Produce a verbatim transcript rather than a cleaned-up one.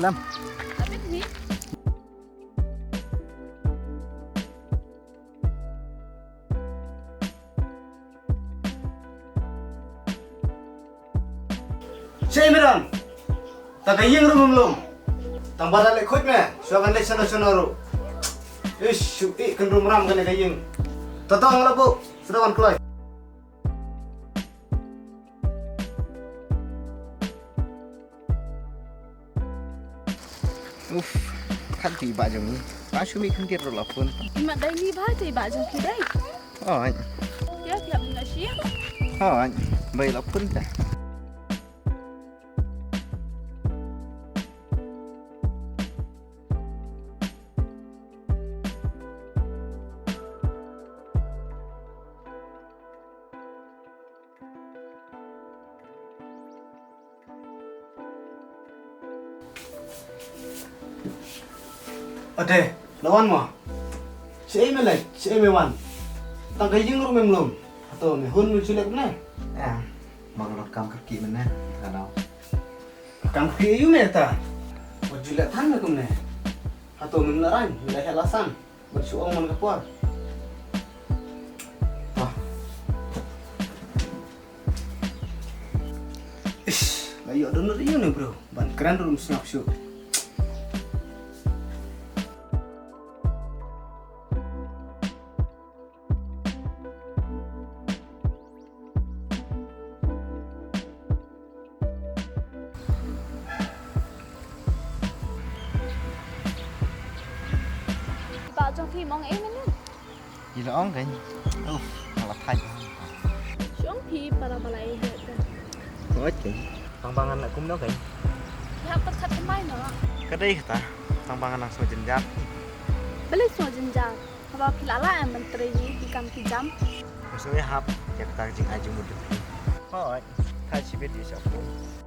Lam. Abin ni. Che miran. Ta ka ïing ruh mem lum. Tang ba da leh khuid me. Shuwa kan leh shano shano ruh. Ish, shu i kan rum ram kan ka ïing. Ta tong la bu. Sudah wan kloi. Uf, khat ti ba jong ni. Ba shu mi kan kir la phone. Imat dai ni ba te ba jong ki dai. Oi. Ya tiap ni na shi. Oi, bai la phone ta. Ade, lawan mo. Che me lek, che me wan. Tang ka ïing ruh mem lum. Hato me hun me chulek ne? Ya, ma ka kam kyrkieh mynne. Ka dau. Kam kyrkieh ïa u me ta. Wat ju leh than me kumne. Hato me la rang, me la heh la san. Bad shu ong man ka por. Ah. Ish, la ïoh don ri ne bro. Ban kren rum sngap shu. Ba jong phi mong ei mynne. Ila ong kein. Uf, ala thait. Shong phi para balai he kan. Oi kein. Tang ba ngan la kumno kein. Ya pat khat mai no. Ka dei kata. Tang ba ngan nang so jynjar. Balei so jynjar. Haba phi la lah em ban trei ïa ki kam ki jam. Ka sngewbha hap ïa kata ka jingai jingmut jong phi. Hooid, thait shibit ïa sha phone.